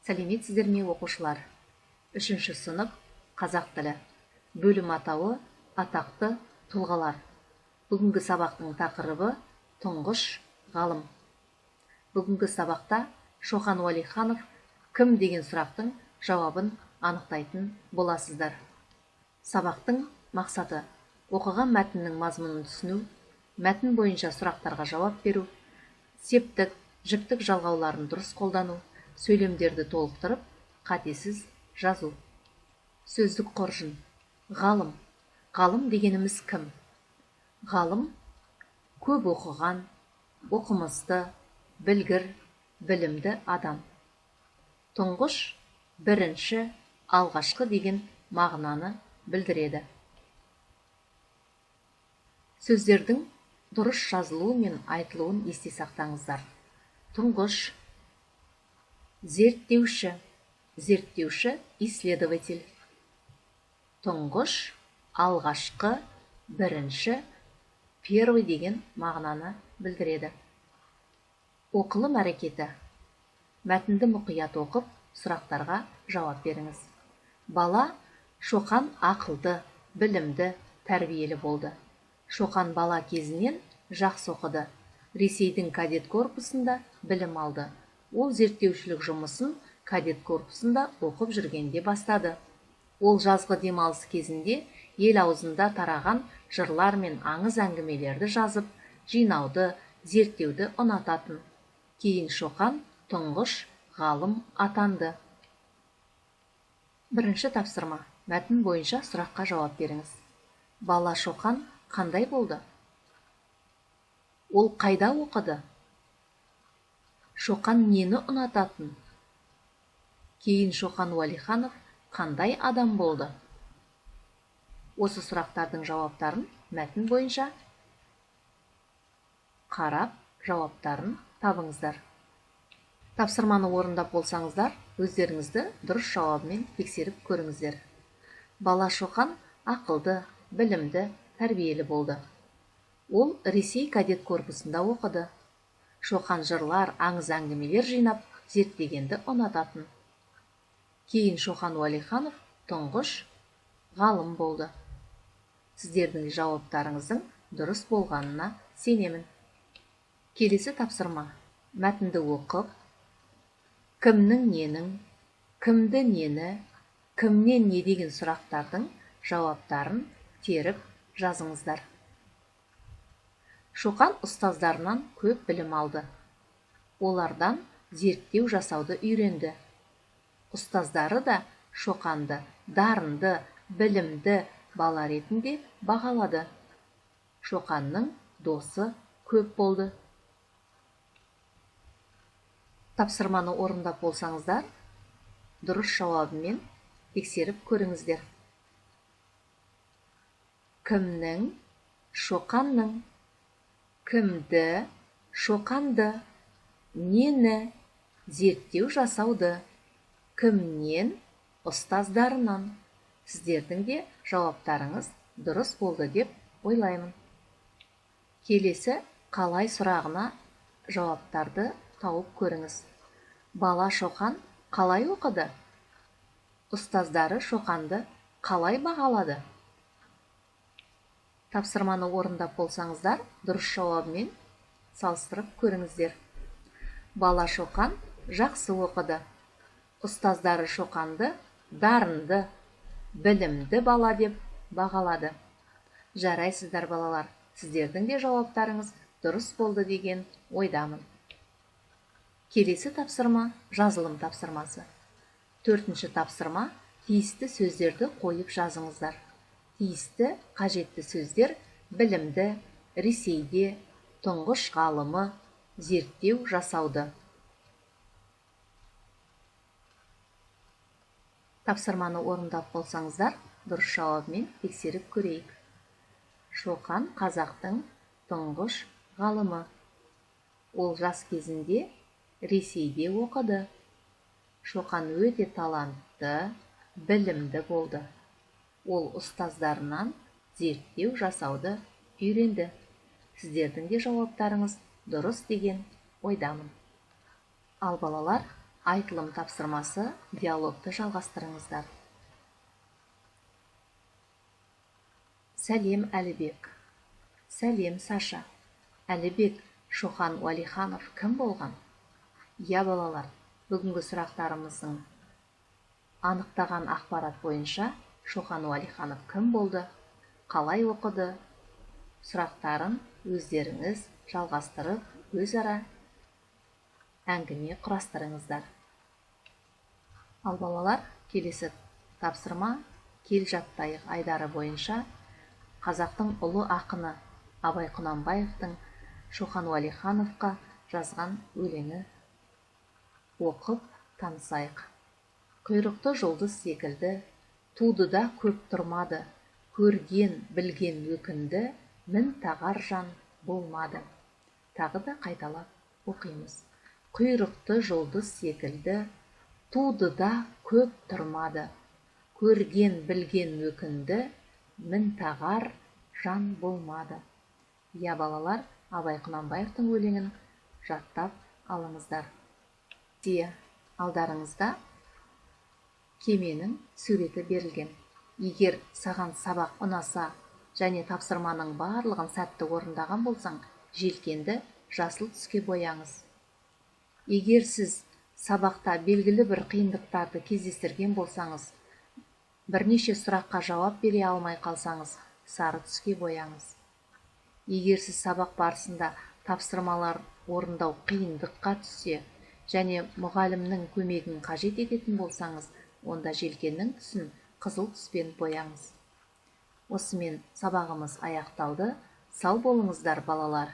Сәлеметсіздер ме, оқушылар? Үшінші сынып, қазақ тілі. Бөлім атауы атақты тұлғалар. Бүгінгі сабақтың тақырыбы тұңғыш ғалым. Бүгінгі сабақта Шоқан Уәлиханов кім деген сұрақтың жауабын анықтайтын боласыздар. Сабақтың мақсаты: оқыған мәтіннің мазмұнын түсіну, мәтін бойынша сұрақтарға жауап беру, септік, жіктік жалғауларын дұрыс қолдану, сөйлемдерді толықтырып, қатесіз жазу. Сөздік қоржын. Ғалым. Ғалым дегеніміз кім? Ғалым көп оқыған, оқымысты, білгір, білімді адам. Тұңғыш, бірінші, алғашқы деген мағынаны білдіреді. Сөздердің дұрыс жазылуы мен айтылуын есте сақтаңыздар. Тұңғыш, зерттеуші, зерттеуші, исследователь. Тұңғыш, алғашқы, бірінші, первый деген мағынаны білдіреді. Оқылым әрекеті. Мәтінді мұқият оқып, сұрақтарға жауап беріңіз. Бала Шоқан ақылды, білімді, тәрбиелі болды. Шоқан бала кезінен жақсы оқыды. Ресейдің кадет корпусында білім алды. Ол зерттеушілік жұмысын кадет корпусында оқып жүргенде бастады. Ол жазғы демалыс кезінде ел аузында тараған жырлар мен аңыз әңгімелерді жазып, жинауды, зерттеуді ұнататын. Кейін Шоқан тұңғыш ғалым атанды. Бірінші тапсырма. Мәтін бойынша сұраққа жауап беріңіз. Бала Шоқан қандай болды? Ол қайда оқыды? Шоқан нені ұнататын? Кейін Шоқан Уәлиханов қандай адам болды? Осы сұрақтардың жауаптарын мәтін бойынша қарап, жауаптарын табыңыздар. Тапсырманы орындап болсаңыздар, өздеріңізді дұрыс жауабымен тексеріп көріңіздер. Бала Шоқан ақылды, білімді, тәрбиелі болды. Ол Ресей кадет корпусында оқыды. Шоқан жырлар, аңыз әңгімелер жинап, зерттегенді ұнататын. Кейін Шоқан Уәлиханов тұңғыш ғалым болды. Сіздердің жауаптарыңыздың дұрыс болғанына сенемін. Келесі тапсырма. Мәтінді оқып, кімнің ненің, кімді нені, кімнен не деген сұрақтардың жауаптарын теріп жазыңыздар. Шоқан ұстаздарынан көп білім алды. Олардан зерттеу жасауды үйренді. Ұстаздары да Шоқанды дарынды, білімді бала ретінде бағалады. Шоқанның досы көп болды. Тапсырманы орындап болсаңыздар, дұрыс жауабымен тексеріп көріңіздер. Кімнің, Шоқанның, кімді, Шоқанды, нені, зерттеу жасауды, кімнен, ұстаздарынан. Сіздердің де жауаптарыңыз дұрыс болды деп ойлаймын. Келесі қалай сұрағына жауаптарды тауып көріңіз. Бала Шоқан қалай оқыды? Ұстаздары Шоқанды қалай бағалады? Тапсырманы орындап болсаңыздар, дұрыс жауабымен салыстырып көріңіздер. Бала Шоқан жақсы оқыды. Ұстаздары Шоқанды дарынды, білімді бала деп бағалады. Жарайсыздар, балалар, сіздердің де жауаптарыңыз дұрыс болды деген ойдамын. Келесі тапсырма жазылым тапсырмасы. Төртінші тапсырма тиісті сөздерді қойып жазыңыздар. Тиісті қажетті сөздер білімді, Ресейде, тұңғыш ғалымы, зерттеу жасауды. Тапсырманы орындап болсаңыздар, дұрыс жауабымен тексеріп көрейік. Шоқан қазақтың тұңғыш ғалымы. Ол жас кезінде Ресейде оқыды. Шоқан өте талантты, білімді болды. Ол ұстаздарынан зерттеу жасауды үйренді. Сіздердің де жауаптарыңыз дұрыс деген ойдамын. Ал балалар, Айтылым тапсырмасы, диалогты жалғастырыңыздар. Сәлем, Әлібек. Сәлем, Саша. Әлібек, Шоқан Уәлиханов кім болған? Иә, балалар, бүгінгі сұрақтарымыздың анықтаған ақпарат бойынша Шоқан Уәлиханов кім болды, қалай оқыды, сұрақтарын өздеріңіз жалғастырып, өзара әңгіме құрастырыңыздар. Ал балалар, келесі тапсырма кел жаттайық айдары бойынша қазақтың ұлы ақыны Абай Құнанбаевтың Шоқан Уәлихановқа жазған өлеңі оқып танысайық. Құйрықты жұлдыз секілді, туды да көп тұрмады, көрген, білген өкінді, мін тағар жан болмады. Тағы да қайталап оқимыз. Құйрықты жұлдыз секілді, туды да көп тұрмады, көрген, білген өкінді, мін тағар жан болмады. Иә, балалар, Абай Құнанбаевтың өлеңін жаттап алыңыздар. Де, алдарыңызда кеменің суреті берілген. Егер саған сабақ ұнаса және тапсырманың барлығын сәтті орындаған болсаң, желкенді жасыл түске бояңыз. Егер сіз сабақта белгілі бір қиындықтарды кездестірген болсаңыз, бірнеше сұраққа жауап бере алмай қалсаңыз, сары түске бояңыз. Егер сіз сабақ барысында тапсырмалар орындау қиындыққа түссе және мұғалімнің көмегін қажет ететін болсаңыз, онда желкеннің түсін қызыл түспен бояңыз. Осымен сабағымыз аяқталды. Сау болыңыздар, балалар.